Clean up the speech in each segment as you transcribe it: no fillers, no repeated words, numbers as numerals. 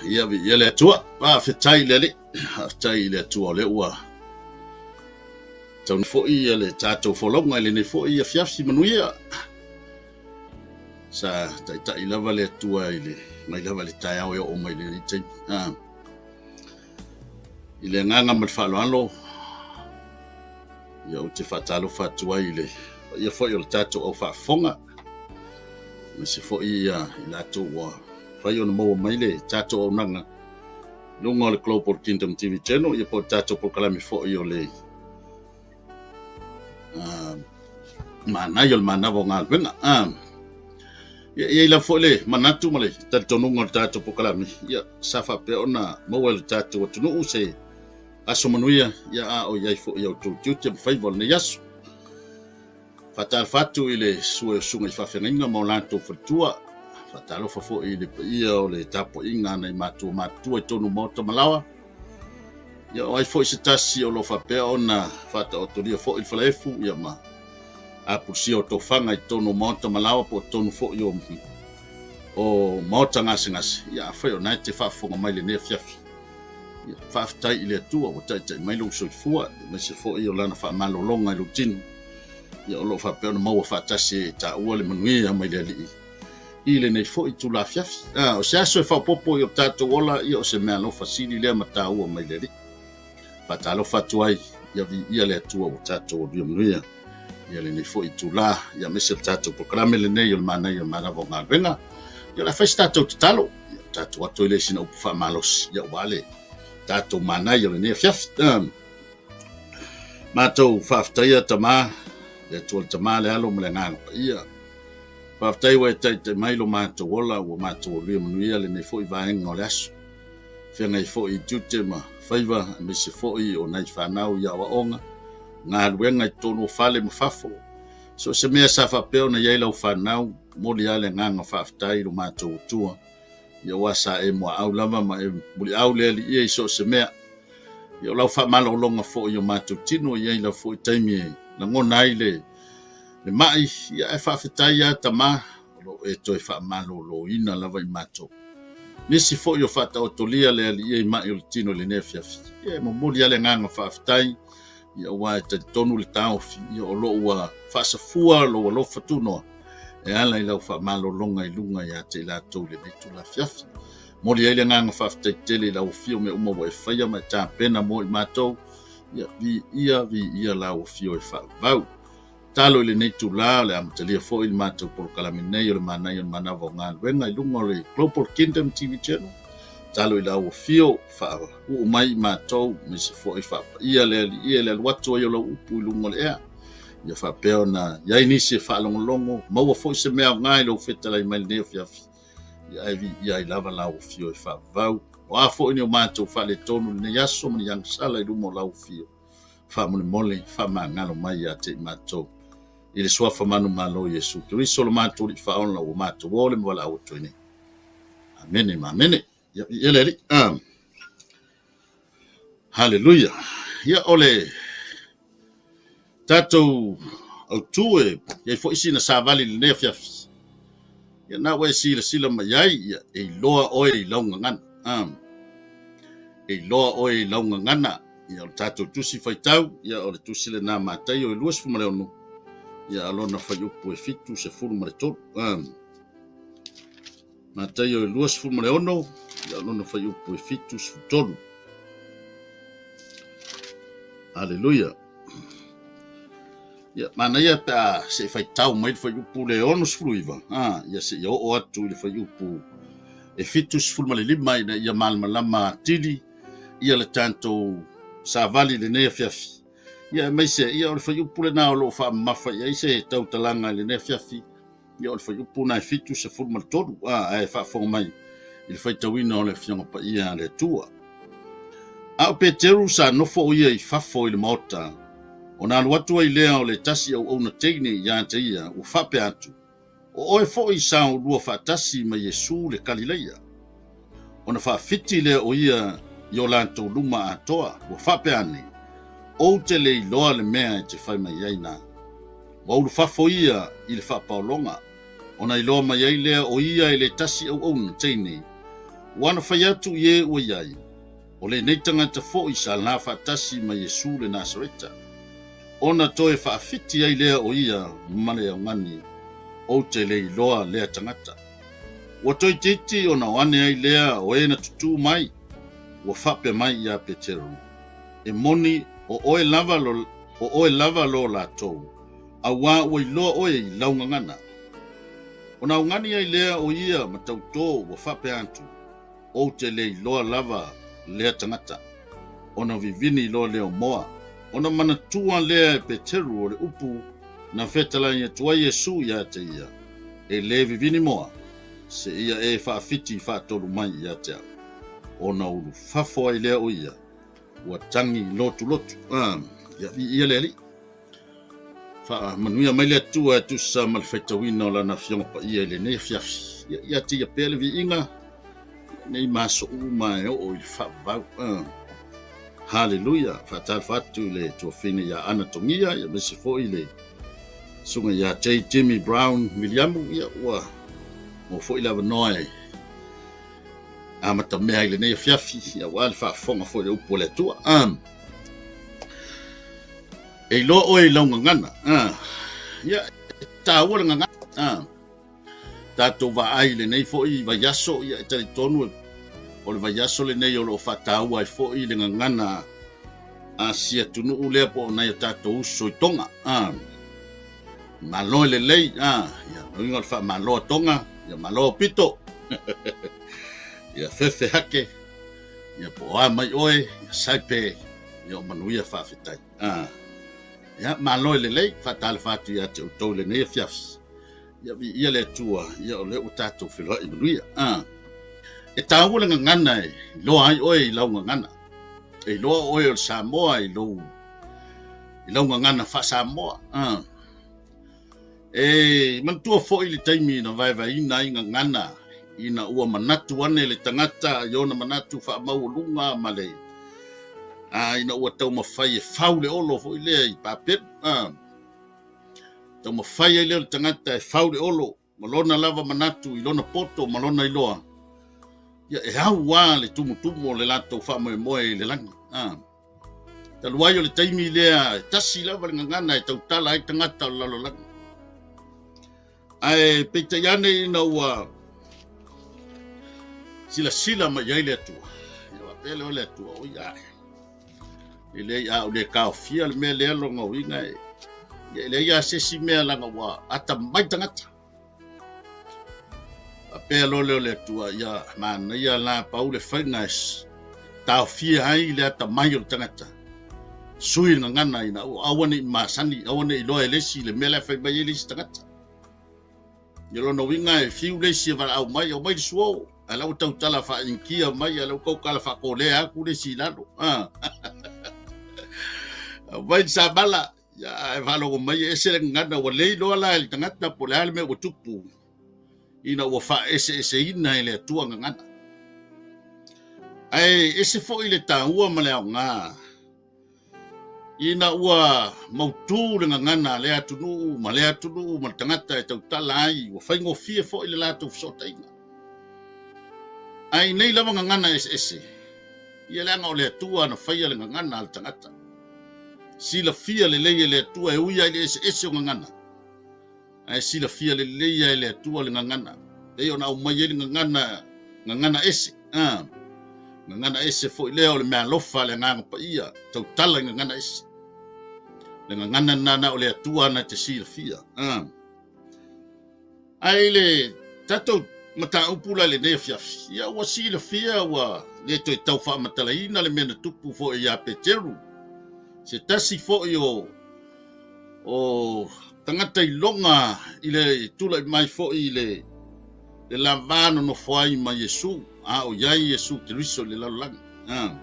Ia, viia le Atua. Faafetai i le Alii, faafetai i le Atua o lea ua taunuu foi ia le tatou folauga i lenei foi afiafi manuia. Sa taitai lava le Atua i le mai lava i le taeao e oo mai i lenei taimi. Ah. I le agaga ma le faaaloalo, ia ou te faatalofa atu ai i le paia foi o le tatou au faafofoga, aemaise foi ia i latou ua mafai ona maua mai le tatou auaunaga i luga o le Global Kingdom TV Channel, ia po o le tatou polokalame foi o le manaia o le manava o galuega. Ia, e i ai lava foi le manatu ma le talitonuga o le tatou polokalame, ia, sa faapea ona maua e le tatou atunuu se aso manuia, ia, a o i ai foi i a outou tiute ma faiva o lenei aso. Faatalofa atu i le susu o susuga i faafeagaiga ma o latou faletua. Faatalofa foi i le paia o le tapuaiga a nai matua matutua i totonu o maota ma laoa. Ia, o ai foi se tasi o lo o faapea ona faataotolia foi le falaefu, ia, ma apulusia o tofaga i totonu o maota ma laoa po o totonu foi o maota gasegase, ia, afai o lena e te faafofoga mai i lenei afiafi, ia, faafetai i le Atua ua taitai mai lou soifua, aemaise foi o Lana faamalologa i lou tino, ia, o lo o faapea ona maua faatasi e taua le manuia mai le Alii i lenei foi itula afiafi. Ah, o se aso e faaopoopo i o tatou ola, ia o se meaalofa sili lea ma taua mai le Alii. Faatalofa atu ai, ia viia le Atua ua tatou aluia manuia ia lenei foi itula, ia aemaise le tatou polokalame lenei o le manaia o le manava o galuega. Ia o le a fai se tatou tatalo, ia tatou ato ai lea i sina upu faamalosi, ia aua le tatou manaia o lenei afiafi. Ah, matou faafetaia Tama, le Atua le Tama, le Alo ma le Agaga Paia. Faafetai ua e taitai mai lo matou ola, ua matou aluia manuia lenei foi vaega o le aso. Feagai foi i tiute ma faiva, aemaise foi o nai fanau i aoaoga, galuega i totonu o fale ma fafo. So o se mea sa faapea ona i ai lau fanau, momoli lava le agaga faafetai i lo matou Atua. Ia aua sa e muaau lava ma e muliau le Alii i so o se mea. Ia o lau faamalologa foi i o matou tino, e i ai lava foi taimi e lagona ai le le mai, ia ae faafetai lava Tama, o lo o e toe faamaloloina lava i matou. Nisi foi o faataotolia le Alii i mai o le tino i lenei afiafi. Ia e momoli lava le agaga faafetai, ia aua e talitonu le taofi, ia o lo o ua faasafua lou alofa tunoa e ala i lau faamalologa i luga ia te i latou i lenei itula afiafi. Momoli ai le agaga faafetai tele i lau afio mea uma ua e faia ma e tapena mo i matou, ia viia, viia lau afio e faavavau. Talo i lenei itula, o le amatalia foi le matou polokalame nei o le manaia o le manava o galuega i luga o le Global Kingdom TV Channel. Talo i lau afio, faauu mai i matou, aemaise foi faapaia le Alii e le alu atu ai o lau upu i luga o le ea. Ia faapea ona i ai nisi e faalogologo, maua foi se mea aoga i lou fetalai mai lenei afiafi. Ia ae viia ai lava lau afio e faavavau. O a foi ni o matou faaletonu i lenei aso ma ni agasala i luma o lau afio, faamolemole, faamagalo mai ia te i matou. I le suafa manumalo o Iesu Keriso lo matou Alii Faaola ua matou ole ma valaau atu ai nei. Amene ma amene. Ia, viia le Alii. Haleluia. Ia, o le tatou autu e i ai foi sina savali i lenei afiafi. Ia, na ua e silasila mai ai, ia, e iloa oe i lau gagana. E iloa oe i lau gagana. Ia, o le tatou tusi faitau, ia, o le tusi lena Mataio e 26, ia, a lona fuaiupu e 73. Mataio e 26, ia, o lona fuaiupu e 73. Aleluia. Ia, manaia pe a se i faitau mai le fuaiupu le 69, ia seia oo atu i le fuaiupu e 75 ina ia malamalama atili ia le tatou savali i lenei afiafi. Ia aemaise, ia o le fuaiupu lena o lo o faamamafa i ai se tautalaga i lenei afiafi, ia o le fuaiupu lena e 73, ae faafofoga mai i le faitauina o le Afioga Paia a le Atua. A o Peteru sa nofo o ia i fafo i le maota, ona alu atu ai lea o le tasi auauna teine ia te ia, ua faapea atu, O oe foi sa oulua faatasi ma Iesu le Kalilaia. Ona faafiti lea o ia i o latou luma atoa, ua faapea ane, Ou te le iloa le mea e te fai mai ai na. Ua ulufafo ia i le faapaologa, ona iloa mai ai lea o ia e le tasi auauna teine. Ua na fai atu i e ua i ai, O lenei tagata foi sa la faatasi ma Iesu le Nasareta. Ona toe faafiti ai lea o ia ma le augani, Ou te le iloa lea tagata. Ua toeitiiti ona o ane ai lea o e na tutū mai, ua faapea mai iā Peteru, E moni, o oe lava lo, o oe lava lo latou, auā ua iloa oe i lau gagana. Ona augani ai lea o ia ma tautō ua faapea atu, Ou te le iloa lava lea tagata. Ona vivini loa lea o moa. Ona manatua lea e Peteru o le upu na fetalai atu ai Iesu iā te ia, E le vivini moa, seia e faafiti faatolu mai ia te au. Ona ulufafo ai lea o ia, ua tagi lotulotu. Ia viia le Alii. Faamanuia mai le Atua e tusa ma le faitauina o Lana Afioga Paia i lenei afiafi. Ia, ia te ia pea le viiga nei ma aso uma e oo i le faavavau. Haleluia! Faatalofa atu i le tuafine ia Ana Togia, ia aemaise foi le susuga ia J. Jimmy Brown Miliamu, ia ua maua foi le avanoa e amatamea ai lenei afiafi, aua le faafofoga foi i le upu a le Atua. E iloa oe i lau gagana. Ia, e taua le gagana. Tatou vaai i lenei foi vaiaso, ia e talitonu o le vaiaso lenei o lo o faataua ai foi le gagana a si atunuu lea po o nai o tatou uso i Tonga. Malo e lelei, ia, uiga o le faamalo a Tonga, ia malo au pito. Ia fefe hake, ia po o a mai oe, ia saipe, ia o manuia faafetai. Ia, malo e lelei, faatalofa atu ia te outou i lenei afiafi. Ia viia le Atua, ia o lea ua tatou feiloai manuia. E taua le gagana e iloa ai oe i lau gagana. E iloa oe o le Samoa i lou i lau gagana faa-Samoa. E manatua foi le taimi na vaevaeina ai gagana ina ua manatu ane le tagata i ona manatu faamaualuga ma le a ina ua taumafai e fau le olo foi lea i Papelu. Taumafai ai lea o le tagata e fau le olo ma lona lava manatu i lona poto ma lona iloa, ia e au lava le tumutumu o le latou faamoemoe i le lagi. Talu ai o le taimi lea e tasi lava le gagana e tautala ai tagata o le lalolagi. Ae peitai ane ina ua silasila mai i ai le Atua, ia faapea lea o le Atua, oi ae, e leai a ou le taofia le mea lea lona uiga e, ia e leai lava se isi mea leaga ua atamai tagata. Faapea loa lea o le Atua, ia manaia la pau le faiga e taofia ai le atamai o le tagata, sui le gagana ina ua aua ne i masani, aua ne i iloa e le isi le mea la e fai mai ai le isi tagata. Ia lona uiga e fiu le isi e valaau mai, aumai le suo, ae la ua tautala faa-Initia mai, ae la ua tautala faa-Kolea atu le isi i lalo. Aumai le samala, ia ae faalogo mai e ese le gagana, ua le iloa la e le tagata po o le a le mea ua tupu ina ua faaeseeseina e le Atua gagana. Ae ese foi le taua ma le aoga ina ua mautū le gagana a lea atunuu ma lea atunuu ma le tagata e tautala ai, ua faigofie foi le latou fesootaiga. Ae i nei lava gagana eseese, ia leaga o le Atua na faia le gagana a le tagata. Silafia lelei e le Atua e ui lava i le eseese o gagana, ae silafia lelei lava e le Atua le gagana. Pei ona aumai ai le gagana, gagana ese, a, gagana ese foi lea o le meaalofa a le Agaga Paia, tautala i gagana ese. Le gagana lena na o le Atua na te silafia. A. Ae i le tatou mataupu la i lenei afiafi, ia ua silafia ua le toe tau faamatalaina le mea na tupu foi ia Peteru, se tasi foi o o tagata iloga i le tulai mai foi i le le lava nonofo ai ma Iesu, a o i ai Iesu Keriso i le lalolagi. A.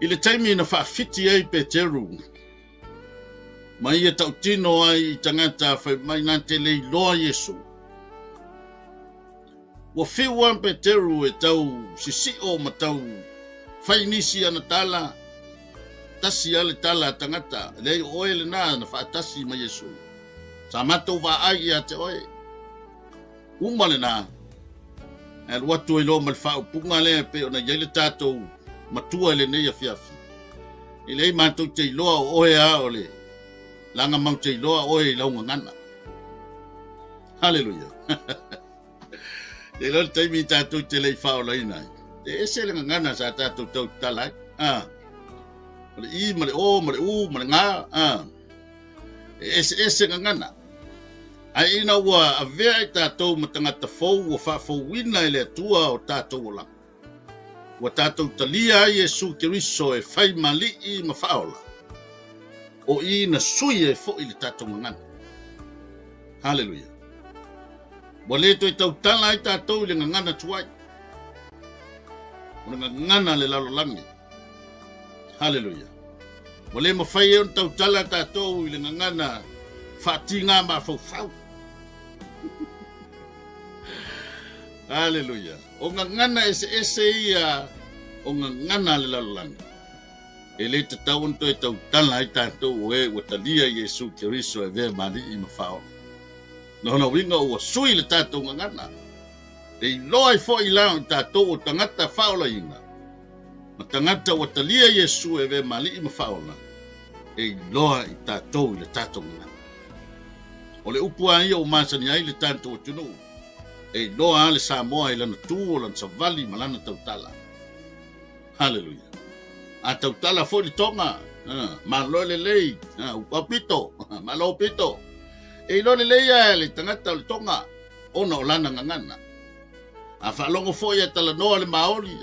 I le taimi na faafiti ai Peteru ma ia tautino ai i tagata fai mai na te le iloa Iesu. Ua fiu a Peteru e tau sisio ma tau fai nisi ana tala, tasi a le tala a tagata, leai o oe lena na faatasi ma Iesu. Sa matou vaai ia te oe. Uma lena. Ae alu atu ai loa ma le faaupuga lea e pei ona i ai le tatou matua i lenei afiafi. E leai matou te iloa o oe a o le laga mau te iloa oe i lau gagana. Haleluia. E iloa le taimi tatou te le i faaolaina ai. E ese le gagana sa tatou tautala ai. Ah. O le I ma le O ma le U ma le G. Ah. E eseese gagana. Ae ina ua avea i tatou ma tagata fou ua faafouina e le Atua o tatou olaga, ua tatou talia ai Iesu Keriso e fai ma Alii ma Faaola, o i na sui ai foi le tatou gagana. Haleluia! Ua le toe tautala ai tatou i le gagana tuai, o le gagana a le lalolagi. Haleluia! Ua le mafai ai ona tautala tatou i le gagana faatiga mafaufau. Haleluia! O gagana eseese ia o gagana a le lalolagi. E le tatau ona toe tautala ai tatou o e ua talia Iesu Keriso e avea ma Alii ma Faaola. Lona uiga ua sui le tatou gagana. E iloa ai foi la o tatou o tagata faaolaina ma tagata ua talia Iesu e avea ma Alii ma Faaola, e iloa i tatou i le tatou gagana. O le upu a ia ua masani ai le tatou atunuu, e iloa a le Samoa i lana tu o lana savali ma lana tautala. Haleluia. A tautala foi le Toga, malo lelei, ua pito, malo pito. E iloa lelei a le tagata o le Toga ona o lana gagana. A faalogo foi e talanoa le Maori,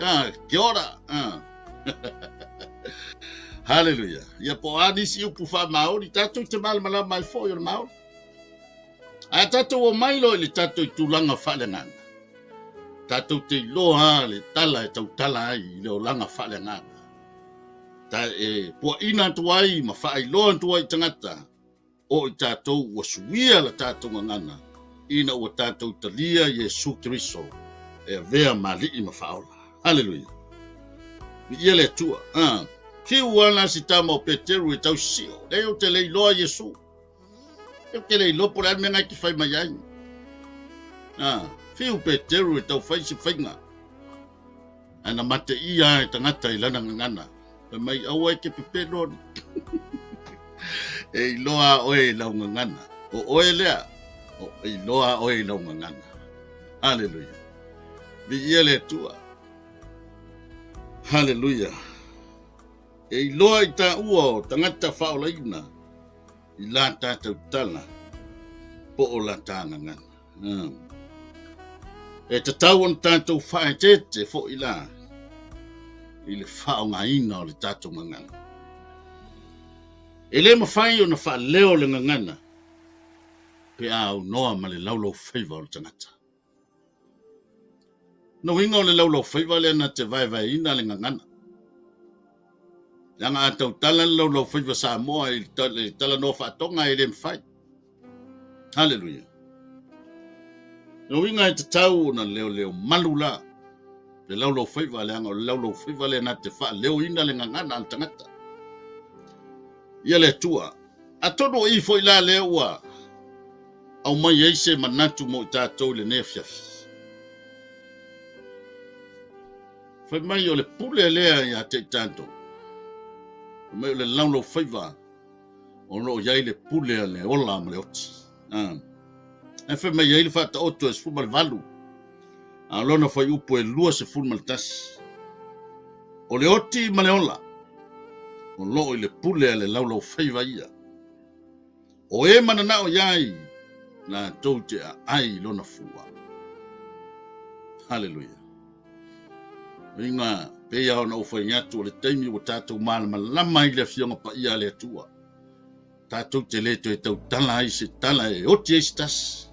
kia ora. Haleluia. Ia po o a nisi upu faa-Maori, tatou te malamalama ai foi o le Maori. Ae tatou omai loa i le tatou tulaga faaleagaga, tatou te iloa lava le tala e tautala ai i le olaga faaleagaga. Ta e puaina atu ai ma faailoa atu ai i tagata o i tatou ua suia la tatou gagana ina ua tatou talia Iesu Keriso e avea ma Alii ma Faaola. Haleluia! Viia le Atua. Ah, fiu ana si tama o Peteru e tausio, lea ou te le iloa Iesu. Ou te le iloa po o le a le mea na e te fai mai ai. Ah, fiu Peteru e tau fai se faiga. Ae na mateia e tagata i lana gagana. Fai mai, aua e te pepelo. E iloa oe i lau gagana. O oe lea, o e iloa oe i lau gagana. Haleluia. Viia le Atua. Haleluia. E iloa i taua o tagata faaolaina i la tatou tala po o la ta gagana. E tatau ona tatou faaeteete foi la i le faaaogaina o le tatou gagana. E le mafai ona faaleo le gagana pe a aunoa ma le laulaufaiva o le tagata. Na uiga o le laulaufaiva lea na te vaevaeina le gagana. Leaga a tautala le laulaufaiva Samoa i le talanoa faatoga e le mafai. Haleluia. Na uiga e tatau ona leoleo malu la le laulaufaiva leaga o le laulaufaiva lea na te faaleoina le gagana a le tagata. Ia le Atua. Atonu o i foi la lea ua aumai ai se manatu mo i tatou i lenei afiafi. Fai mai o le pule lea ia te i tatou. Fai mai o le laulaufaiva o lo o i ai le pule a le ola ma le oti. Ah. Ae fai mai ai le faataoto e 18, a o lona fuaiupu e 21. O le oti ma le ola, o lo o i le pule a le laulaufaiva ia. O e mananao i ai, latou te aai i lona fua. Haleluia. Uiga, pei lava ona ou fai atu, o le taimi ua tatou malamalama ai i le Afioga Paia a le Atua, tatou te le toe tautala ai se tala e oti ai se tasi.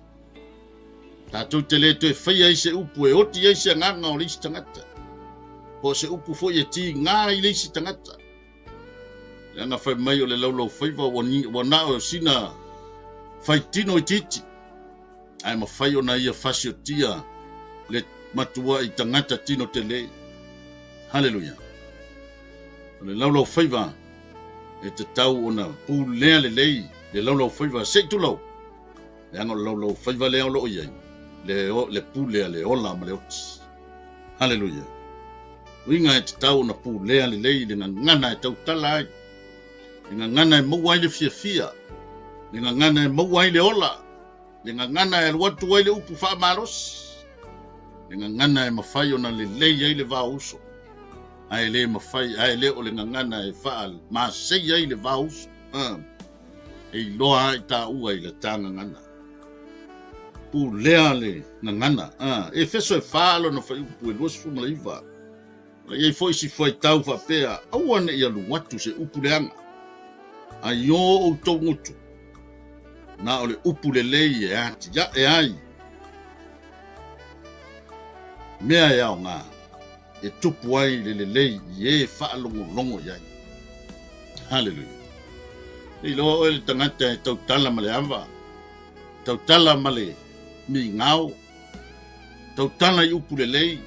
Tatou te le toe faia ai se upu e oti ai se agaga o le isi tagata, po o se upu foi e tiga ai le isi tagata. Leaga fai mai o le laulaufaiva ua, ua na o sina faitino itiiti, ae mafai ona ia fasiotia le matuai tagata tino tele. Haleluia. O le laulaufaiva e tatau ona pulea lelei le laulaufaiva se i tulou, leaga o le laulaufaiva lea o lo o i ai le, le pule a le ola ma le oti. Haleluia. Uiga e tatau ona pulea lelei le gagana e tautala ai, le gagana e maua ai le fiafia, le gagana e maua ai le ola, le gagana e alu atu ai le upu faamalosi, le gagana e mafai ona lelei ai le vaouso, ae le mafai, ae le o le gagana e faamasei ai le vaouso. E iloa ai taua i le ta gagana. Pulea le gagana. Efeso e 4 lona fuaiupu e 29. O i ai foi si fuaitau faapea, aua ne i alu atu se upu leaga, a i o outou gutu, na o le upu lelei e atiae ai mea e aoga e tupu ai le lelei i e faalogologo i ai. Haleluia. E iloa oe le tagata e tautala ma le ava, tautala ma le migao, tautala i upu lelei,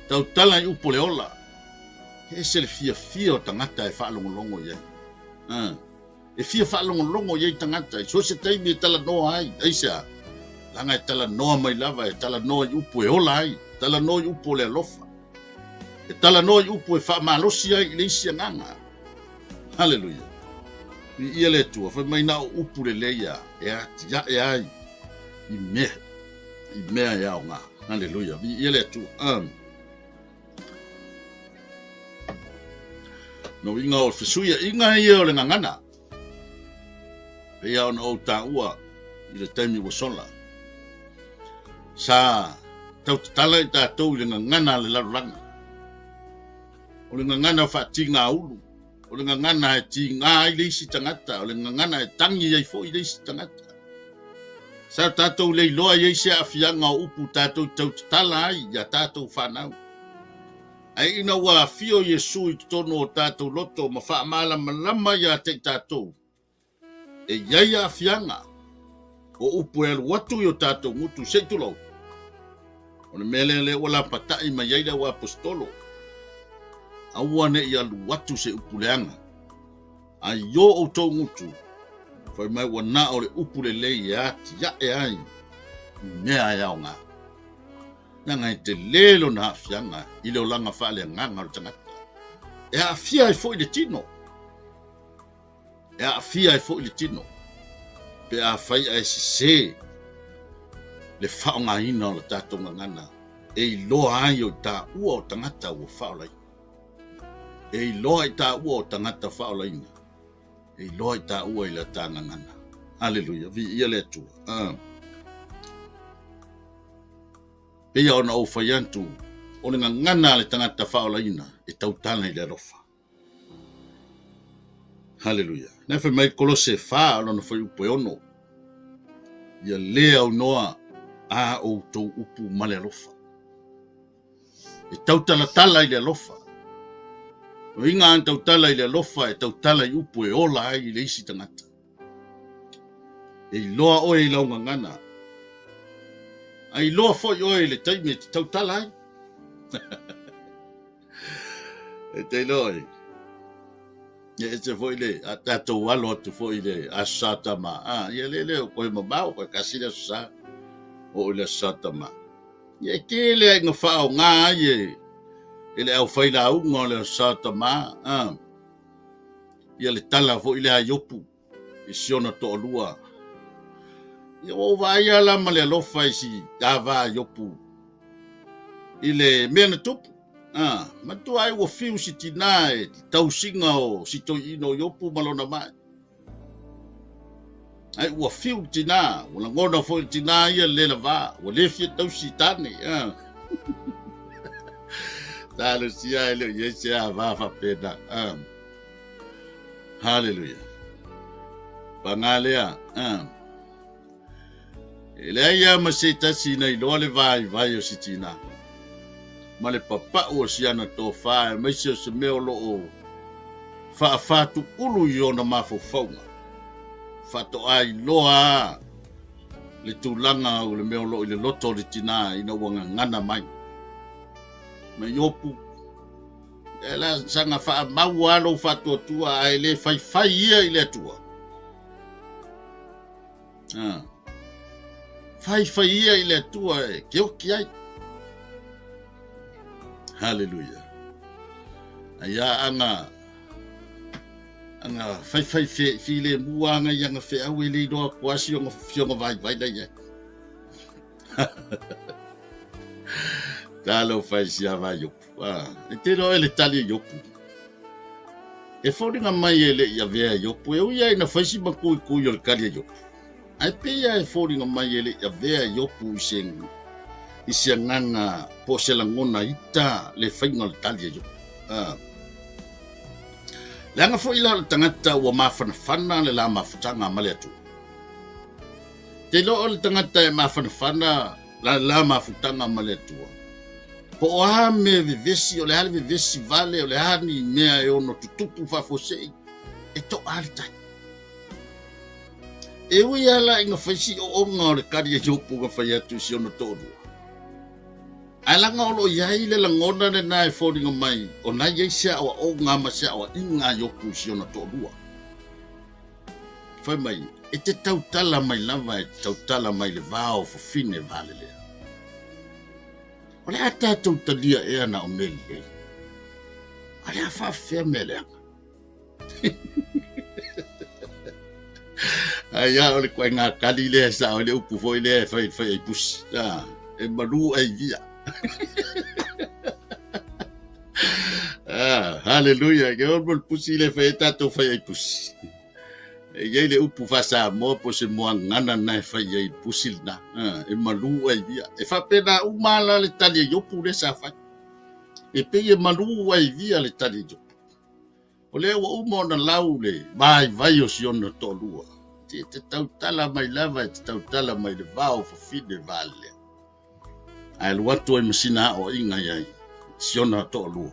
tautala i upu o le ola. E ese le fiafia o tagata e faalogologo i ai. Ah. E fia faalogologo i ai tagata i so se taimi e talanoa ai, aisea? Leaga e talanoa mai lava, e talanoa i upu e ola ai, talanoa i upu o le alofa, e talanoa i upu e faamalosi ai i le isi agaga. Haleluia! Viia le Atua, fai mai na o upu lelei a e atiae ai i mea, i mea e aoga. Haleluia! Viia le Atua. Amen. No uiga o fesuiaiga ia o le gagana, pei lava ona ou taua i le taimi ua sola, sa tautatala i tatou i le gagana a le lalolagi. O le gagana faatigaulu, o le gagana e tiga ai le isi tagata, o le gagana e tagi ai foi le isi tagata. Sa tatou le iloa i ai se aafiaga o upu tatou tautatala ai iā tatou fanau. Ae ina ua afio Iesu i totonu o tatou loto ma faamalamalama iā te i tatou, e i ai aafiaga o upu e alu atu i o tatou gutu, se i tulou. O le mea lea lea ua lapata'i mai ai le au aposetolo, aua ne i alu atu se upu leaga, a i o outou gutu, fai mai ua na o le upu lelei e atia'e ai i mea e aoga. Leaga e tele lona aafiaga i le olaga faaleagaga o le tagata. E aafia ai foi le tino. E aafia ai foi le tino pe afai ae sese le faaaogaina o le tatou gagana e iloa ai o taua o tagata ua faaolaina. E iloa i taua o tagata faaolaina. E iloa i taua i la ta gagana. Haleluia, viia le Atua. Ah. Pei ona ou fai atu, o le gagana a le tagata faaolaina e tautala i le alofa. Haleluia. Na fai mai Kolose 4 lona fuaiupu e 6. Ia le aunoa a outou upu ma le alofa. E tautalatala i le alofa. O iga a tautala i le alofa e tautala i upu e ola ai i le isi tagata. E iloa oe i lau gagana. A iloa foi oe i le taimi e te tautala ai. E te iloa e. E ese foi le a tatou alo atu foi i le Aso Sa Tama. Ah, ia le le o koe mamao, koe kasi le Aso Sa. O i le Aso Sa Tama. Ia e tele ai na whaonga ai e, e le au whai lauga o le Aso Sa Tama. Ah, ia le tala foi le Iopu i si ona toalua. Ia ua ou vaai lava la ma le alofa i si ava a Iopu i le mea na tupu. Ah, matua ai ua fiu si tinā e tausiga o si toeaina o Iopu ma lona mai. Ai ua fiu le tinā, ua lagona foi le tinā ia le lava, ua le fia tausi i tane. Ah. Talosia e le o i ai se ava faapena. Ah. Haleluia. Paga lea. Ah. E leai lava ma se tasi na iloa le vaivai o si tinā ma le papau o si ana tofa aemaise o se mea o lo o faafatuulu i ona mafaufauga. Faatoa iloa lava le tulaga o le mea o lo o i le loto o le tinā ina ua gagana mai. Mai Iopu, E la saga faamau lava lou faatuatua ae le faifai ia i le Atua. Ah. Faifai ia i le Atua e keoki ai. Haleluia. Ai a aga aga faifai fe filemu aga i aga feau e le iloa atu lava si ona si ona vaivai la i ai. Talofa i si ava Iopu. Ah, e te iloa e le tali e Iopu. E foliga mai e le i avea e Iopu, e ui lava ina fai si matuitui o le tali a Iopu. Ae pei lava e foliga mai e le i avea e Iopu i se, i se agaga po o se lagona ita le faiga o le tali a Iopu. Ah. Leaga foi la o le tagata ua mafanafana le la mafutaga ma le Atua. Te iloa o le tagata e mafanafana la la mafutaga ma le Atua. Po o a mea vevesi, o le a le vevesi vale, o le a ni mea e ono tutupu faafuasei, e toa le tai. E ui lava la ina fai si ooga o le kali a Iopu na fai atu i si ona toalua, ae leaga o lo o i ai le lagona lena e foliga mai o na i ai se aoaoga ma se aoaiga a Iopu i si ona toalua. Fai mai, e te tautala mai lava, e te tautala mai le va o fafine valelea. O le a tatou talia ea na o mea lelei? A o le a faafefea mea leaga? Ai a o le ituaiga kali lea e sao ai le upu foi lea e fai fai ai pusi. Ah, e malu ai via. Ah, haleluia. Ke o le pusi le fai e tatou fai ai pusi. E i ai le upu faa-Samoa po o se moagana na e fai ai pusi lena. Ah, e malu ai via. E faapena uma la le tali a Iopu lea sa fai. E pei e malu ai via le tali a Iopu. O lea ua uma ona lau le vaivai o si ona toalua. E te tautala mai lava, e te tautala mai le va o fafine valelea. Ae alu atu ai ma sina aoaiga i ai si ona toalua.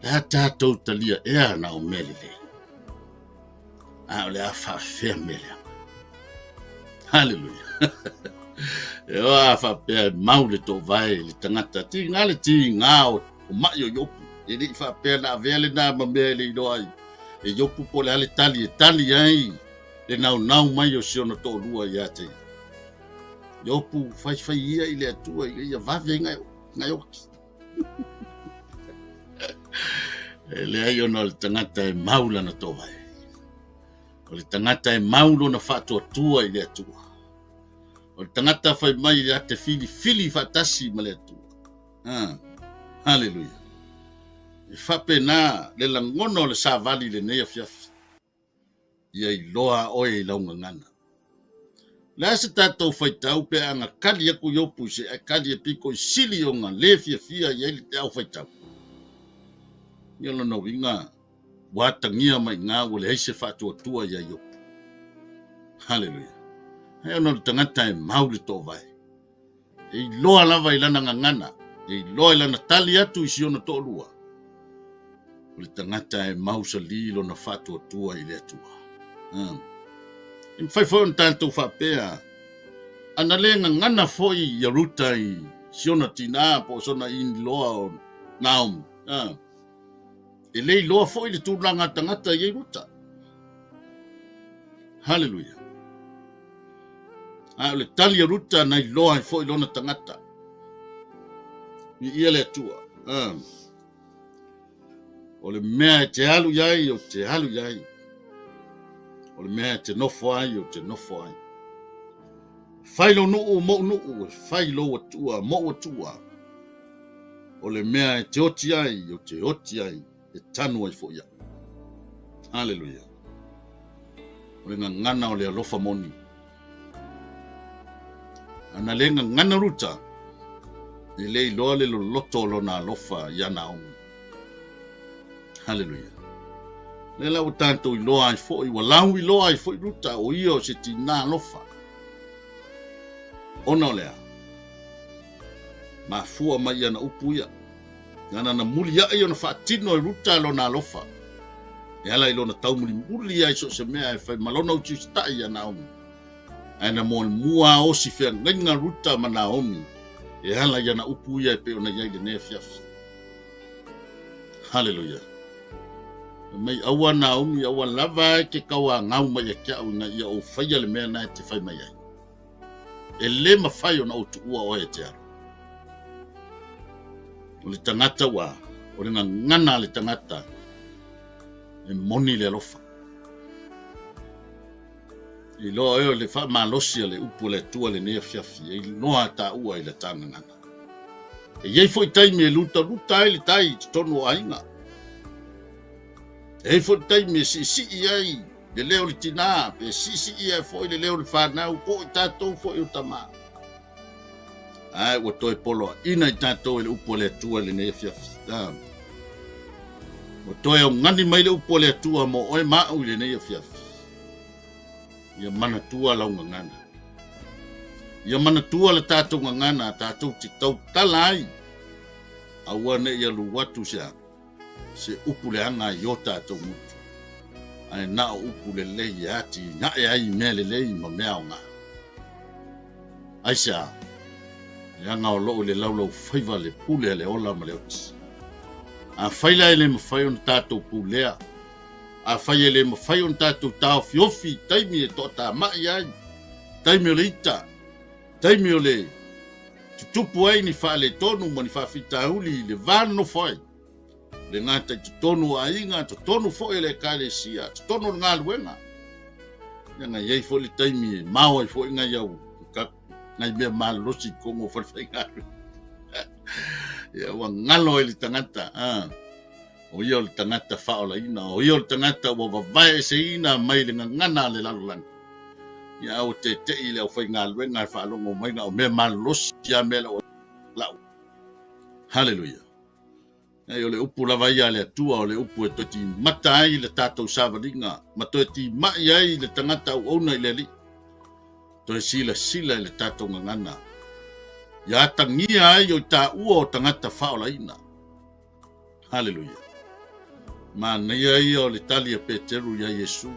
Le a tatou talia ea na o mea lelei? A o le a faafefea mea leaga? Haleluia. E oa a faapea e mau le toovae i le tagata, tiga le tiga o mai o Iopu. E le i faapea na avea lena ma mea e le iloa ai e Iopu po o le a le tali e tali ai le naunau mai o si ona toalua ia te ia. Iopu, faifai ia i le Atua ina ia vave ai na e oti. E leai ona o le tagata e mau lana toovae. O le tagata e mau lona faatuatua i le Atua. O le tagata fai mai ia te filifili faatasi ma le Atua. Ah, haleluia. E faapena le lagona o le savali i lenei afiafi. Ia iloa oe i lau gagana. O le a se tatou faitau pe a na kali atu Iopu i se kali e pito i sili ona le fiafia i ai le au faitau? Ia lona uiga, ua atagia mai i ina ua leai se faatuatua iā Iopu. Haleluia! Ae ona o le tagata e mau le toovae. E iloa lava i lana gagana, e iloa i lana tali atu i si ona toalua, o le tagata e mausali lona faatuatua i le Atua. Um. E mafai foi ona tatou faapea, ana le gagana foi ia Ruta i si ona tinā po o sona iniloa o Naomi. Um. E le iloa foi le tulaga a tagata i ai Ruta. Haleluia. A o le tali a Ruta na iloa ai foi lona tagata. Viia le Atua. Ah. O le mea e te alu i ai, ou te alu i ai. O le mea e te nofo ai, ou te nofo ai. Fai lou nuu, mou nuu, e fai lou Atua, mou Atua. O le mea e te oti ai, ou te oti ai, e tanu ai foi au. Haleluia. O le gagana o le alofa moni. Ana le gagana Ruta, e le iloa le loloto o lona alofa iā Naomi. Haleluia. Lea la ua tatou iloa ai foi, ua lau iloa ai foi Ruta o ia o se tinā alofa. Ona o le a? Mafua mai i ana upu ia. Nana na muliai ona faatino e Ruta lona alofa, e ala i lona taumulimuli ai so o se mea e fai ma lona utiusitaʻi iā Naomi. Ae na muamua a osi feagaiga Ruta ma Naomi e ala i ana upu ia e pei ona i ai lenei afiafi. Haleluia. Fai mai, Aua Naomi, aua lava e te tauāgau mai ia te au ina ia ou faia le mea na e te fai mai ai. E le mafai ona ou tuua oe e te alu. O le tagata ua, o le gagana a le tagata, e moni le alofa. Iloa oe o le faamalosi a le upu a le Atua lenei afiafi, e iloa taua i le ta gagana. E i ai foi taimi e lutaluta ai le tai i totonu o aiga. E i ai foi taimi e siisii ai le leo o le tinā, pe siisii ai foi le leo o le fanau, po o i tatou foi o tamā. Ae ua toe poloaina i tatou e le upu a le Atua i lenei afiafi. Ua toe augani mai le upu a le Atua mo oe ma au i lenei afiafi. Ia manatua lau gagana. Ia manatua le tatou gagana tatou te tautala ai. Aua ne i alu atu se a se upu leaga i o tatou gutu, ae na o upu lelei e atinae ai i mea lelei ma mea aoga. Aisea? Leaga o lo o i le laulaufaiva le pule a le ola ma le oti. Afai la e le mafai ona tatou pulea, afai e le mafai ona tatou taofiofi i taimi e toatamai ai, taimi o le ita, taimi o le tutupu ai ni faaletonu ma ni faafitauli i le va nonofo ai, le gata i totonu o aiga, totonu foi o le ekalesia, totonu o le galuega. Leaga e i ai foi le taimi e mao ai foi nai au nai mea malolosi i totonu o falefaigaluega. Ia ua galo ai le tagata, ah. O ia o le tagata faaolaina, o ia o le tagata ua vavae eseina mai le gagana a le lalolagi. Ia a ua tete'i le aufaigaluega e faalogo mai na o mea malolosi a mea lau lau. Haleluia. Ai o le upu lava ia a le Atua, o le upu e toe timata ai le tatou savaliga, ma toe timai ai le tagata auauna i le Alii. Toe silasila i le tatou gagana, ia atagia ai o i taua o tagata faaolaina. Haleluia. Manaia ia o le tali a Peteru iā Iesu.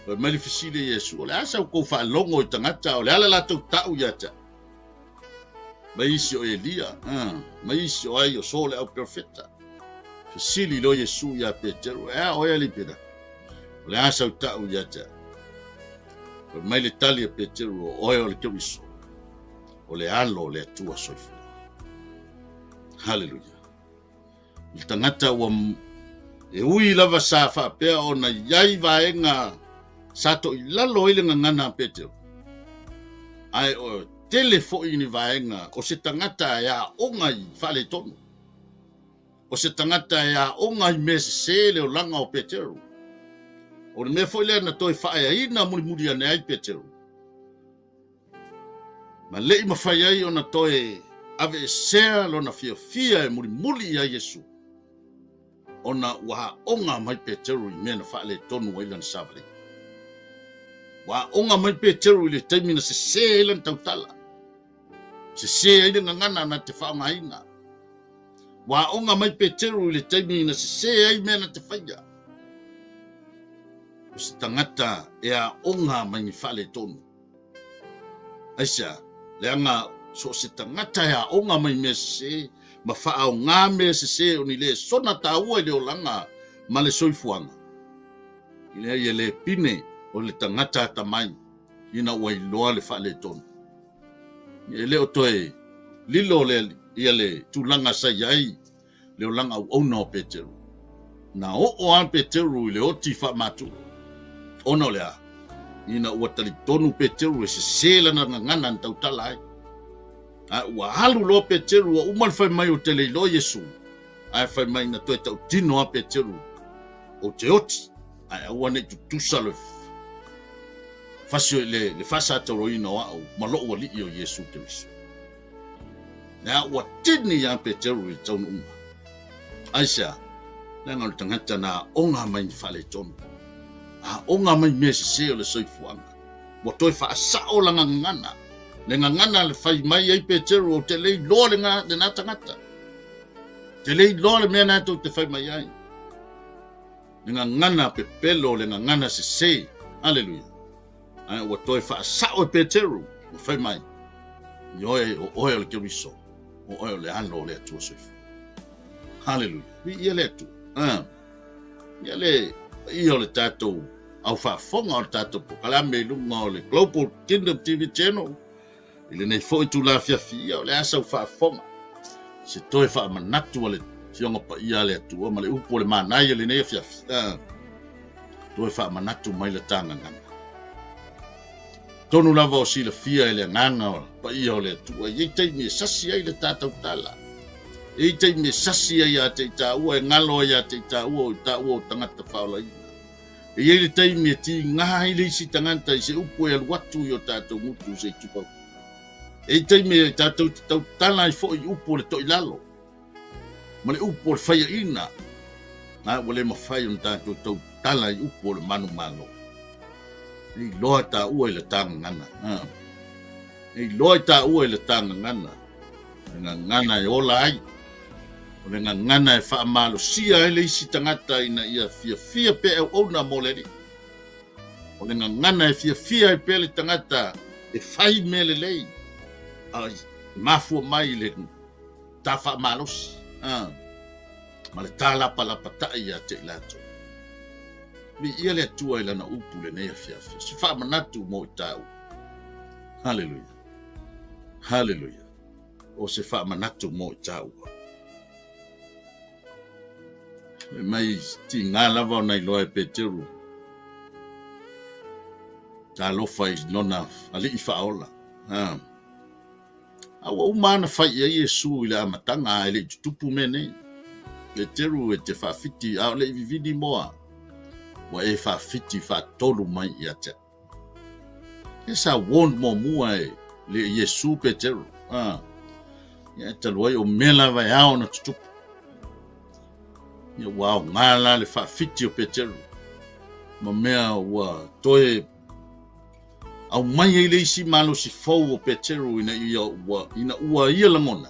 Fai mai le fesili a Iesu, o le a sa outou faalogo i tagata, o le a le latou ta'u ia te au? Mai isi o Elia, mai isi o ai o so le au perofeta. Fesili loa Iesu iā Peteru, e a oe alii Pita? O le a sau ta'u ia te au? Fai mai le tali a Peteru, o oe o le Keriso, o le alo o le Atua soifua. Haleluia. Le tagata ua e ui lava sa faapea ona i ai vaega sa toilalo ai le gagana a Petero, ae o tele foi ni vaega o se tagata e aoga i faaletonu, o se tagata e aoga i mea sese le olaga o Petero. O le mea foi lea na toe faaeaina mulimuli ane ai Petero. Ma le i mafai ai ona toe aveesea lona fiafia e mulimuli iā Iesu, ona ua aoga mai Peteru i mea na faaletonu ai lana savaliga. Ua aoga mai Peteru i le taimi na sesē ai lana tautala, sesē ai le gagana na te faaaogaina. Ua aoga mai Peteru i le taimi na sesē ai mea na te faia. O se tagata e aoga mai ni faaletonu. Aisea? Leaga so o se tagata e aoga mai mea sesē ma faaaoga mea sesē o ni lesona taua i le olaga ma le soifuaga, ina ia le pine o le tagata atamai ina ua iloa le faaletonu. E le o toe lilo le, ia le tulaga sa i ai le olaga auauna o Peteru. Na oo lava Peteru i le oti faamatu. Ona o le a? Ina ua talitonu Peteru e sesē lana gagana na tautala ai. A ua alu loa Peteru ua uma le fai mai ou te le iloa Iesu, ae fai mai na toe tautino lava Peteru, Ou te oti, ae aua ne i tutusa le fasi le faasatauroina o au ma lou Alii o Iesu Keriso. Lea ua tini ia Peteru i le taunuuga. Aisea? Leaga o le tagata na aoga mai ni faaletonu, aoga mai mea sese o le soifuaga. Ua toe faasao lana gagana, le gagana le fai mai ai Peteru, ou te le iloa lena tagata. Te le iloa le mea na tou te fai mai ai. Le gagana pepelo, le gagana sese. Haleluia. Ae ua toe faasao e Peteru, ua fai mai, Ioe, o oe o le Keriso, o oe o le Alo o le Atua soifua. Haleluia. Viia le Atua. Ah. Ia le paia o le tatou au faafofoga o le tatou polokalame i luga o le Global Kingdom TV Channel i lenei foi itula afiafi, ia o le a sau faafofoga. Se toe faamanatu a le Afioga Paia a le Atua ma le upu o le manaia lenei afiafi. Toe faamanatu mai la ta gagana. Tonu lava o silafia e le agaga o paia o le Atua, e i ai taimi e sasi ai le ta tautala. E i ai taimi e sasi ai ia te i tāua, e galo ai ia te i tāua o i tāua o tagata faaolaina. E i ai le taimi e tiga ai le isi tagata i se upu e alu atu i o tātou gutu se i tupau. E i ai taimi e tātou te tautala ai foi i upu o le toilalo ma le upu o le faiaina, a ua le mafai ona tātou tautala i upu o le manumalo. E iloa tāua i le tā gagana. E iloa i tāua i le tā gagana. Le gagana e ola ai. O le gagana e faamalosia ai le isi tagata ina ia fiafia pea e auauna mo le Alii. O le gagana e fiafia ai pea le tagata e fai mea lelei, a e mafua mai i le ta faamalosi ma le ta lapalapatai ia te i latou. Viia le Atua i lana upu lenei afiafi. Se faamanatu mo i tāua. Haleluia. Haleluia. O se faamanatu mo i tāua. Fai mai tiga lava ona iloa e Peteru. Talofa i lona alii faaola. Ha. A ua uma ana fai i ai Iesu i le amataga a e le i tutupu mea nei. Peteru e te faafiti a o le i vivini moa, ua e faafiti faatolu mai ia te au. E sa warned muamua e le Iesu Peteru. Ah. Ia e talu ai o mea lava e ao ona tutupu. Ia ua aoga la le faafiti o Peteru. Ma mea ua toe aumai ai le isi malosi fou o Peteru ina ia ua, ina ua ia lagona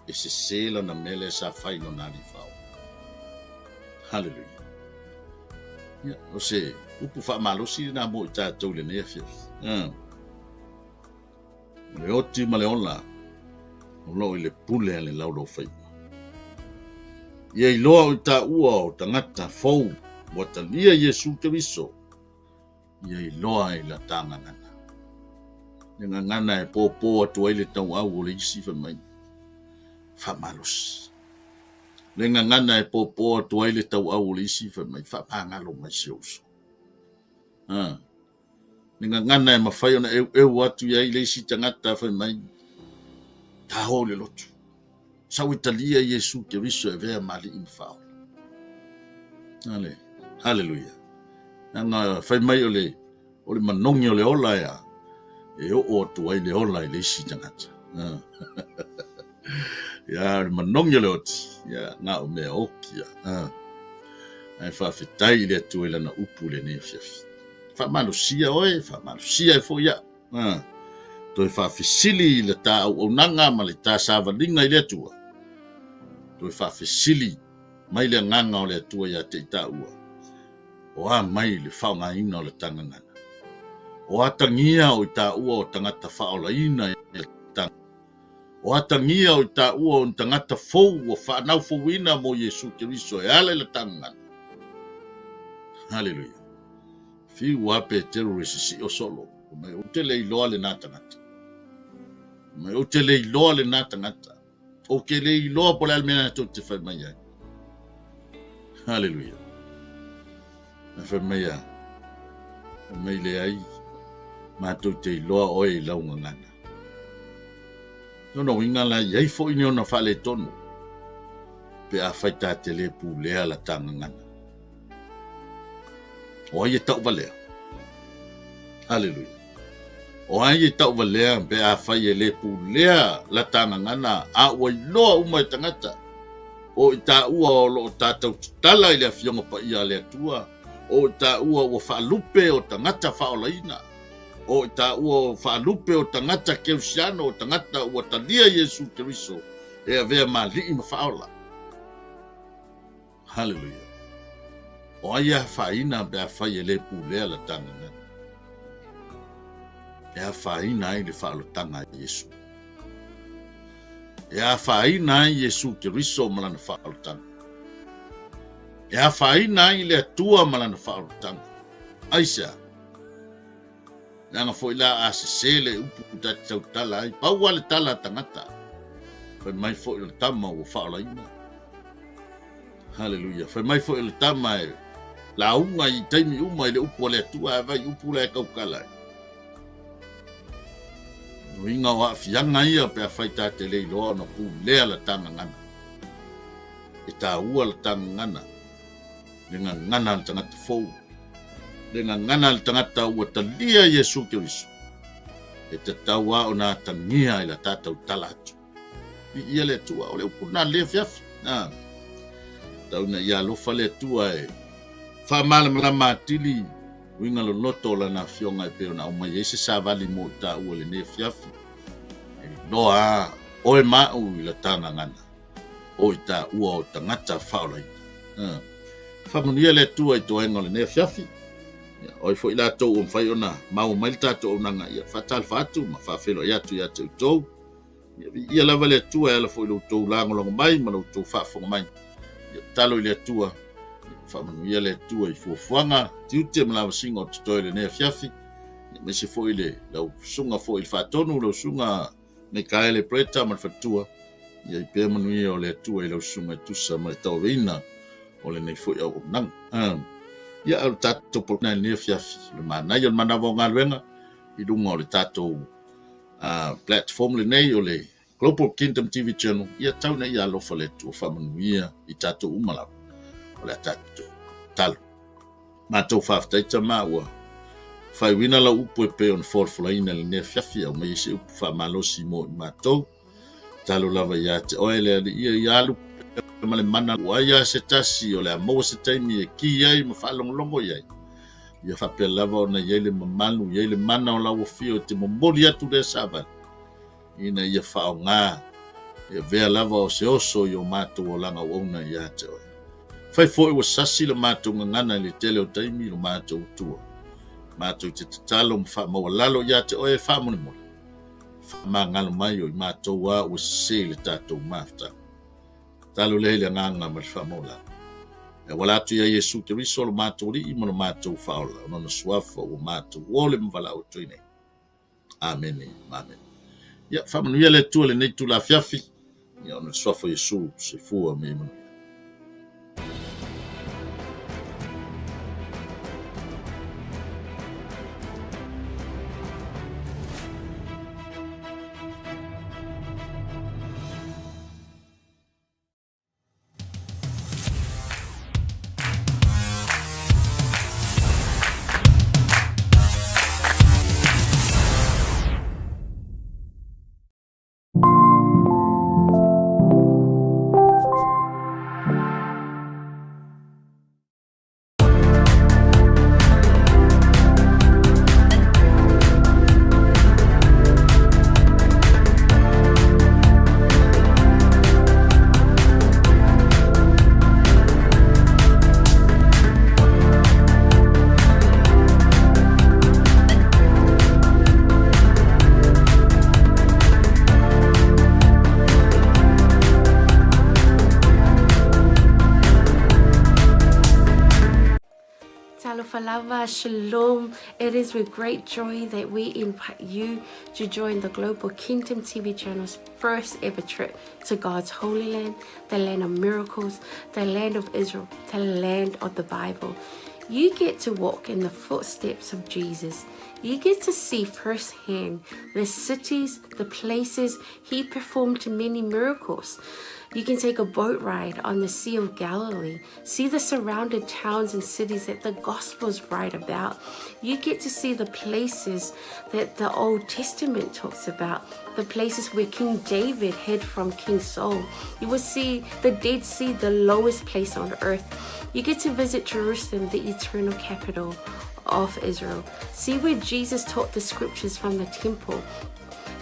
e sese lana mea lea sa fai lona alii faaola. Haleluia. Ia, o se upu faamalosi lena mo i tatou i lenei afiafi. O le oti ma le ola o lo o i le pule a le laulaufaiva. Ia iloa o i taua o tagata fou ua talia Iesu Keriso ia iloa i la ta gagana. Le gagana e pōpō atu ai le tauau o le isi fai mai, faamalosi. Le gagana e pōpō atu ai le tauau o le isi fai mai, faamagalo mai si ou uso. Ha. Le gagana e mafai ona eueu atu i ai le isi tagata fai mai, taho le lotu. Sau e talia Iesu Keriso e avea ma Alii ma Faaola. Ale, haleluia. Leaga fai mai o le, o le manogi o le ola ea, e oo atu ai le ola i le isi tagata. Ia, o le manogi o le oti, ia, na o mea oki ia. Ae faafetai i le Atua i lana upu i lenei afiafi. Faamalosia oe, faamalosia ai foi au. Toe faafesili i le ta auaunaga ma le ta savaliga i le Atua. Toe faafesili mai le agaga o le Atua ia te i taua, o a mai le faaaogaina o le ta gagana? O atagia o i taua o tagata faaolaina i le ta O atagia o i taua o ni tagata fou ua faanaufouina mo Iesu Keriso e ala i le ta gagana. Haleluia. Fiu a Peteru e sisio solo. Mai ou te le iloa lena tagata. Mai ou te le iloa lena tagata. Ou te le iloa po le a le mea tou te fai mai ai. Haleluia. Na fai mai a, fai mai leai, matou te iloa oe i lau gagana. Lona uiga la, i ai foi ni ona faaletonu pe afai ta te le pulea la ta gagana. O ai e tauvalea? Haleluia. O ai e tauvalea pe afai e le pulea la ta gagana a ua iloa uma e tagata o i taua o lo o tatou tatala i le Afioga Paia a le Atua, o i taua ua faalupe o tagata faaolaina, o i taua o faalupe o tagata Kerisiano, o tagata ua talia Iesu Keriso e avea ma Alii ma Faaola. Haleluia. O ai e afaina pe afai e le pulea la ta gagana? E afaina ai le faaolotaga a Iesu. E afaina ai Iesu Keriso ma lana faaolotaga. E afaina ai le Atua ma lana faaolotaga. Aisea? Leaga foi la a sese le upu ta te tautala ai, pau lava le tala a tagata. Fai mai foi o le tama ua faaolaina. Haleluia. Fai mai foi o le tama e lauga i taimi uma i le upu a le Atua, ae vai upu la e tautala ai. Uiga o aafiaga ia pe afai ta te le iloa ona pulea la ta gagana. E taua la ta gagana, le gagana a le tagata fou, le gagana a le tagata ua talia Iesu Keriso. E tatau lava ona atagia i la ta tautala atu. Viia le Atua, o le upu lena le afiafi. Na, tau ina ia alofa le Atua e faamalamalama atili uiga loloto o lana afioga e pei ona aumai ai se savali mo i taua i lenei afiafi. E iloa a oe ma au i la ta gagana, o i taua o tagata faaolaina. Na, faamanuia le Atua i toega o lenei afiafi. Ia, o ai foi latou ua mafai ona maua mai le tatou auaunaga, ia faatalofa atu ma faafeiloai atu ia te outou. Ia viia lava le Atua e ala foi i lo outou lagolago mai ma lo outou faafofoga mai. Ia tatalo i le Atua, ia faamanuia le Atua i fuafuaga, tiute ma lavasiga o totoe i lenei afiafi, aemaise foi le lau susuga foi i le faatonu, lau susuga Mikaele Bretta ma le faletua, ia i pea manuia o le Atua i lau susuga e tusa ma le tauaveina o lenei foi auaunaga. Ia, o le tatou polokalame i lenei afiafi, o le manaia o le manava o galuega i luga o le tatou platform lenei o le Global Kingdom TV Channel, ia tau ina ia alofa le Atua faamanuia i tatou uma lava. O le a tatou tatalo. Matou faafetai Tama ua faaiuina lau upu e pei ona folafolaina i lenei afiafi, aumai ai se upu faamalosi mo i matou. Tatalo lava ia te oe le Alii ia ia alu ma le mana ua ai lava se tasi o le a maua se taimi e ki ai ma faalogologo i ai. Ia faapea lava ona i ai le mamalu, i ai le mana o lau afio e te momoli atu lea savali, ina ia faaaoga e avea lava o se oso i o matou olaga auauna ia te oe. Fai foi ua sasi le matou gagana i le tele o taimi i lo matou Atua. Matou te tatalo ma faamaualalo ia te oe e faamolemole, faamagalo mai o i matou a ua sese i le tatou mafutaga. Tatalo lea i le agaga ma le faamaualalo. E auala atu ia Iesu Keriso lo matou Alii ma lo matou Faaola, o lona suafa ua matou ole ma valaau atu ai nei. Amene ma amene. Ia, faamanuia le Atua i lenei itula afiafi, ia ona o le suafa o Iesu, soifua ma ia manuia. Talofa lava, shalom. It is with great joy that we invite you to join the Global Kingdom TV channel's first ever trip to God's holy land, the land of miracles, the land of Israel, the land of the Bible. You get to walk in the footsteps of Jesus. You get to see firsthand the cities, the places he performed many miracles. You can take a boat ride on the Sea of Galilee, see the surrounded towns and cities that the Gospels write about. You get to see the places that the Old Testament talks about, the places where King David hid from King Saul. You will see the Dead Sea, the lowest place on earth. You get to visit Jerusalem, the eternal capital of Israel. See where Jesus taught the scriptures from the temple.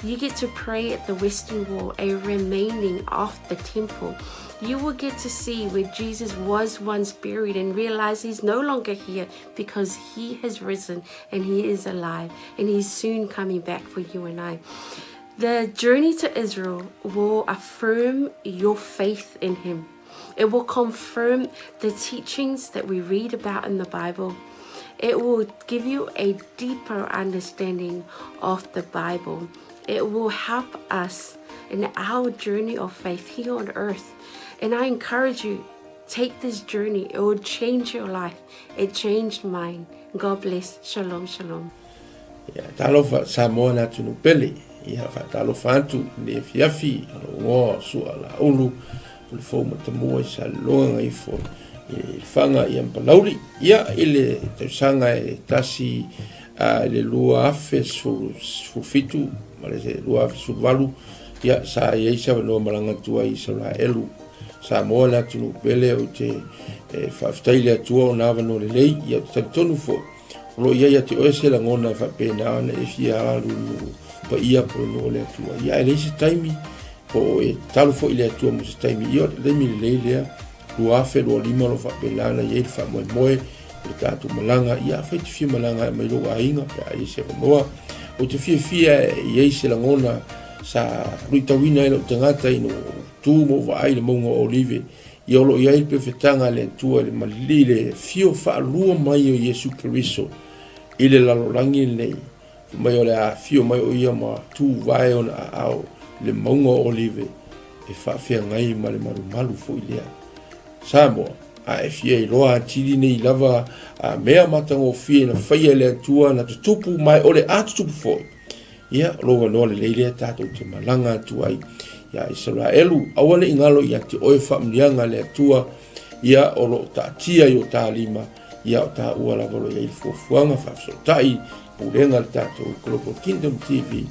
You get to pray at the Western Wall, a remaining of the temple. You will get to see where Jesus was once buried and realize he's no longer here because he has risen and he is alive and he's soon coming back for you and I. The journey to Israel will affirm your faith in him. It will confirm the teachings that we read about in the Bible. It will give you a deeper understanding of the Bible. It will help us. in our journey of faith here on earth. And I encourage you, take this journey. It will change your life. It changed mine. God bless. Shalom, shalom. Ia, talofa Samoa le atunuu pele. Ia, faatalofa atu i le afiafi o lou igoa o Sua Laulu, o le fou matamua i Saleloga Gagaifo i Lefaga ia ma Palauli. Ia, i le tausaga e tasi i le 2017 ma le 2018, ia, sa i ai se avanoa malaga atu ai i Isaraelu. Samoa le atunuu pele, ou te faafetai i le Atua ona avanoa lelei, ia, ou te talitonu foi, O lo o i ai ia te oe se lagona e faapena ona e fia alu i nuu paia po o le nuu o le Atua. Ia ae leai se taimi, po o e tatalo foi i le Atua mo se taimi. Ia o le taimi lelei lea, 2025 o lo o faapena ona i ai le faamoemoe o le tatou malaga. Ia afai e te fia malaga e aumai lou aiga pe a i ai se avanoa. Ou te fiafia e i ai se lagona sa luitauina ai lou tagata ina ua ou tu ma ou vaai i le mauga o Olive Ia o lo o i ai le pefetaga a le Atua i le malili i le afio faalua mai o Iesu Keriso i le lalolagi lenei, fai mai o le a afio mai o ia ma tuvae ona aao i le mauga o Olive e faafeagai ma le malumalu foi lea. Samoa, a e fia iloa atili nei lava a mea matagofie na faia e le Atua na tutupu ma e o le a tutupu foi, Ia, o lou avanoa lelei lea tatou te malaga atu ai ia Isaraelu. Aua ne i galo ia te oe faamanuiaga a le Atua, ia o lo o taatia i o ta lima, ia o taua lava o lo o i ai le fuafuaga faafesootai, pulega a le tatou Global Kingdom TV,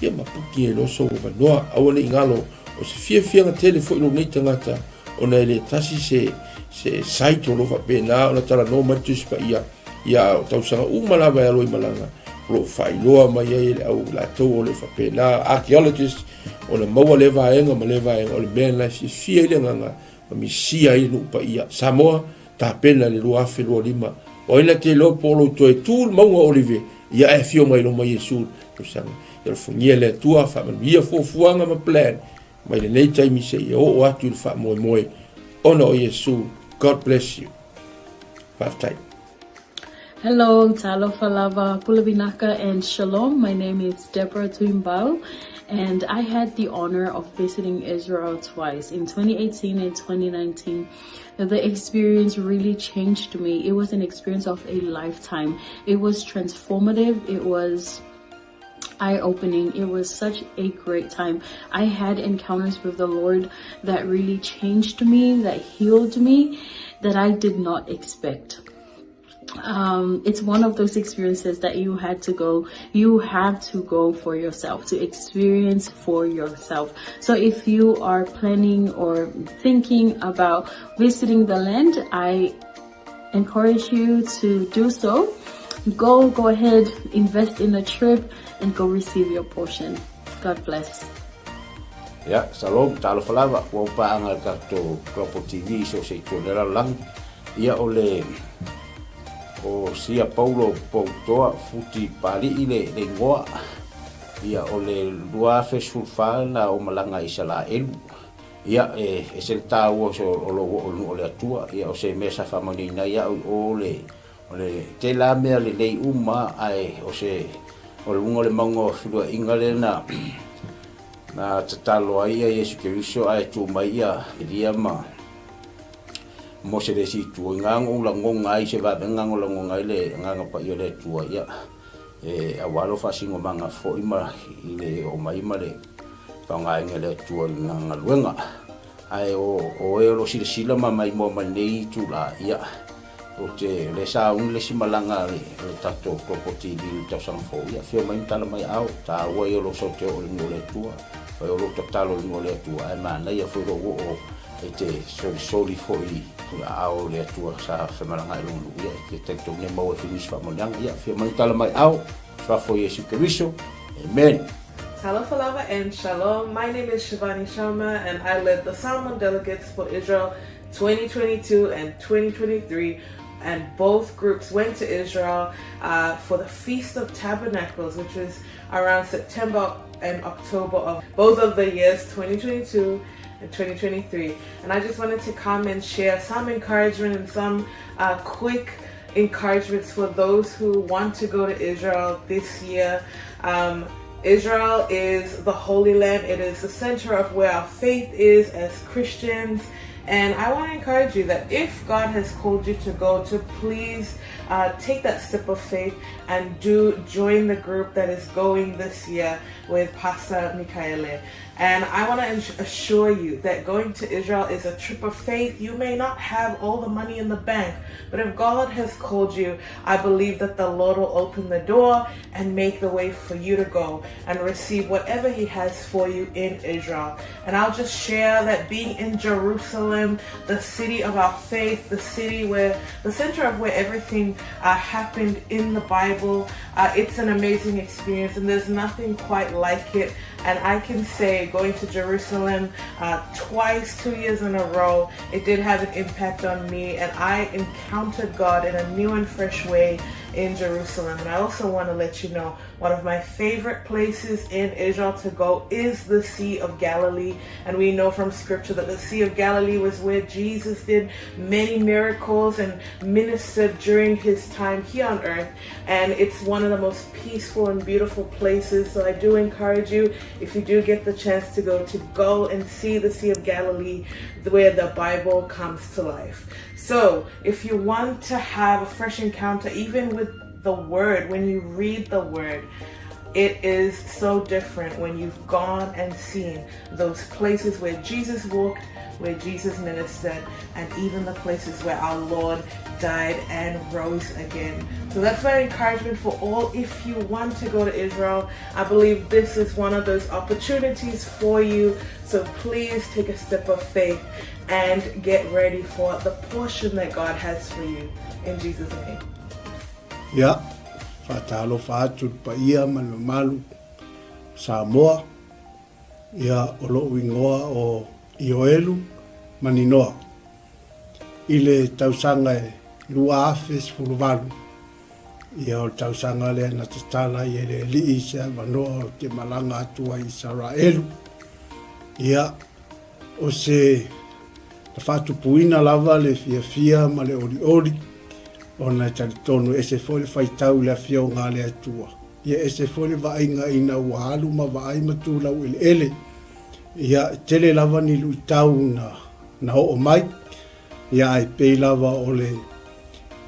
ia ma puki ai loa sou avanoa. Aua ne i galo, o se fiafiaga tele foi lou nei tagata, ona e le tasi se, se site o lo o faapena ona talanoa mai le Tusi Paia, Ia, o tausaga uma lava e alo i malaga, o lo o faailoa mai ai e le au latou o le faapena, archaeologist, ona maua lea vaega ma lea vaega, o le mea lena e fiafia ai le agaga ma misia ai le nuu paia. Samoa, tapena le 2025. O ai na te iloa po o lou toe tu le mauga o Olive, ia ae afio mai loma Iesu i le tausaga. Ia alofagia le Atua, faamanuia fuafuaga ma plan mai lenei taimi seia oo atu i le faamoemoe ona o Iesu. God bless you. Faafetai. Hello, talofa lava, pule vinaka and shalom. My name is Deborah Tuimbau and I had the honor of visiting Israel twice in 2018 and 2019. The experience really changed me. It was an experience of a lifetime. It was transformative. It was eye-opening. It was such a great time. I had encounters with the Lord that really changed me, that healed me, that I did not expect. It's one of those experiences that you had to go, you have to go for yourself, to experience for yourself. So if you are planning or thinking about visiting the land, I encourage you to do so. Go, go ahead, invest in a trip and go receive your portion. God bless. Ia, shalom, talofa lava, ua ou paaga i le tatou Global TV i so o se itu o le lalolagi. Ia, o le, o Sia Paulo Poutoa Futi Pali'i le, le igoa. Ia, o le 2014 na ou malaga i Isalaelu. Ia, e ese le taua o se o lou oo i le nuu o le Atua. Ia, o se mea sa faamanuiaina ai au i o le, o le tele lava mea lelei uma, ae o se, o luga o le mauga o feluaiga lea na, na tatalo ai ia Iesu Keriso ae tu mai ia Elia ma Mose le isi itu. I na ou lagona ai se vavega na lagona ai le Agaga Paia o le Atua, ia, e aua lou faasinomaga foi ma i le oo mai ma le faaaogaina e le Atua i lana galuega. Ae o oe o lo o silasila ma maimoa mai lenei itula, ia, ou te, o lea sa uni le isi malaga a le, a le tatou Global TV i le tausaga fou, ia, afio mai ma tala mai aao, taua ia o lou sau te oo i le nuu o le Atua, fai o lou tatalo i le nuu o le Atua, ae manaia foi lou oo e te solisoli foi i aao o le Atua sa femalagaai i lona nuu, ia, e te talitonu e maua ai foi nisi faamanuiaga. Ia, afio mai ma tala mai aao, Suafa o Iesu Keriso. Amen. Talofa lava and shalom. My name is Shivani Sharma and I led the Samoan delegates for Israel 2022 and 2023 and both groups went to Israel uh, for the Feast of Tabernacles, which was around September and October of both of the years 2022 and 2023. And I just wanted to come and share some encouragement and some uh, quick encouragements for those who want to go to Israel this year. Um, Israel is the Holy Land. It is the center of where our faith is as Christians. And I want to encourage you that if God has called you to go, to please take that step of faith and do join the group that is going this year with Pastor Mikaele. And I want to assure you that going to Israel is a trip of faith. You may not have all the money in the bank, but if God has called you, I believe that the Lord will open the door and make the way for you to go and receive whatever He has for you in Israel. And I'll just share that being in Jerusalem, the city of our faith, the city where the center of where everything uh, happened in the Bible, uh, it's an amazing experience, and there's nothing quite like it. And I can say, going to Jerusalem uh, twice, 2 years in a row, it did have an impact on me, and I encountered God in a new and fresh way in Jerusalem. And I also want to let you know one of my favorite places in Israel to go is the Sea of Galilee. And we know from scripture that the Sea of Galilee was where Jesus did many miracles and ministered during his time here on earth. And it's one of the most peaceful and beautiful places. So I do encourage you, if you do get the chance to go, to go and see the Sea of Galilee where the Bible comes to life. So if you want to have a fresh encounter, even with the Word, when you read the Word, it is so different when you've gone and seen those places where Jesus walked, where Jesus ministered, and even the places where our Lord died and rose again. So that's my encouragement for all. If you want to go to Israel, I believe this is one of those opportunities for you. So please take a step of faith and get ready for the portion that God has for you. In Jesus' name. Ia, faatalofa atu i le paia ma le mamalu o Samoa, ia o lo'u igoa o Ioelu Maninoa. I le tausaga e 2018, ia o le tausaga lea na tatala ai e le Alii se avanoa ou te malaga atu ai i Isaraelu. Ia, O se na faatupuina lava le fiafia ma le olioli, ona e talitonu e ese foi le faitau i le Afioga a le Atua. Ia ese foi le vaaiga ina ua alu ma vaai ma tu laueleele. Ia, e tele lava ni luitau na, na oo mai, ia ae pei lava o le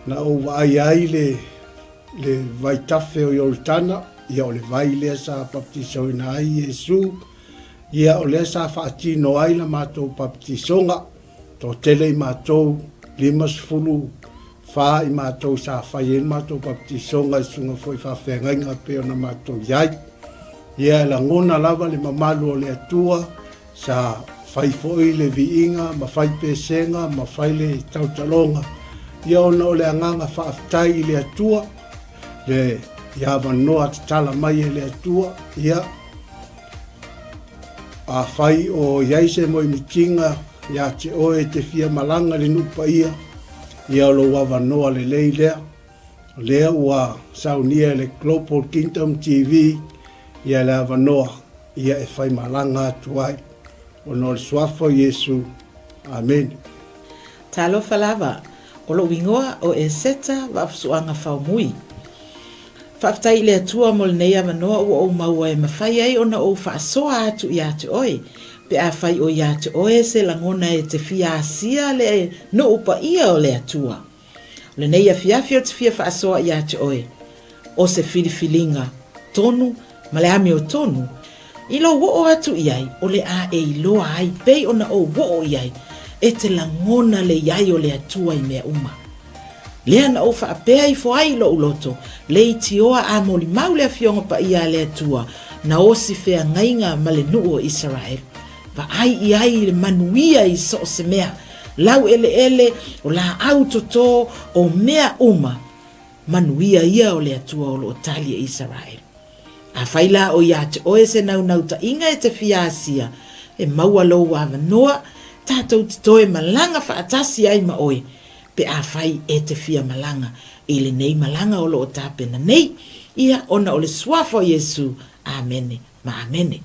na ou vaai ai le, le vaitafe o Ioritana, ia o le vai lea sa baptisoina ai Iesu, Ia, o lea sa faatino ai la matou papatisoga, toatele i matou, 54 i matou sa fai ai le matou papatisoga i susuga foi faafeagaiga pei ona matou i ai. Ia, e lagona lava le mamalu o le Atua, sa fai foi le viiga ma fai pesega ma fai le tautaloga, ia ona o le agaga faafetai i le Atua, le i avanoa tatala mai e le Atua, ia, Afai o i ai se moemitiga iā te oe e te fia malaga i le nuu paia, ia o lou avanoa lelei lea. O lea ua saunia e le Global Kingdom TV ia le avanoa ia e fai malaga atu ai. Ona o le Suafa o Iesu. Amene. Talofa lava, o lou igoa o Eseta Vaafusuaga Faumui. Faafetai i le Atua mo lenei avanoa ua ou maua e mafai ai ona ou faasoa atu iā te oe, pe afai o iā te oe se lagona e te fia asia le nuu paia o le Atua. O lenei afiafi ou te fia faasoa iā te oe, o se filifiliga tonu ma le amiotonu, i lou oo atu i ai o le a e iloa ai pei ona ou oo i ai, e te lagona le i ai o le Atua i mea uma. Lea na ou faapea ifo ai i loʻu loto, leitioa a molimau le Afioga Paia a le Atua, na osi feagaiga ma le nuu o Isaraelu. Vaai i ai i le manuia i so o se mea, laueleele, o laau totō, o mea uma, manuia ia o le Atua o loo tali e Isaraelu. Afai la o iā te oe se naunautai-ga e te fia asia, e maua lou avanoa, tatou te toe malaga faatasi ai ma oe, pe afai e te fia malaga i lenei malaga o lo o tapena nei, ia ona o le Suafa o Iesu. Amene ma amene.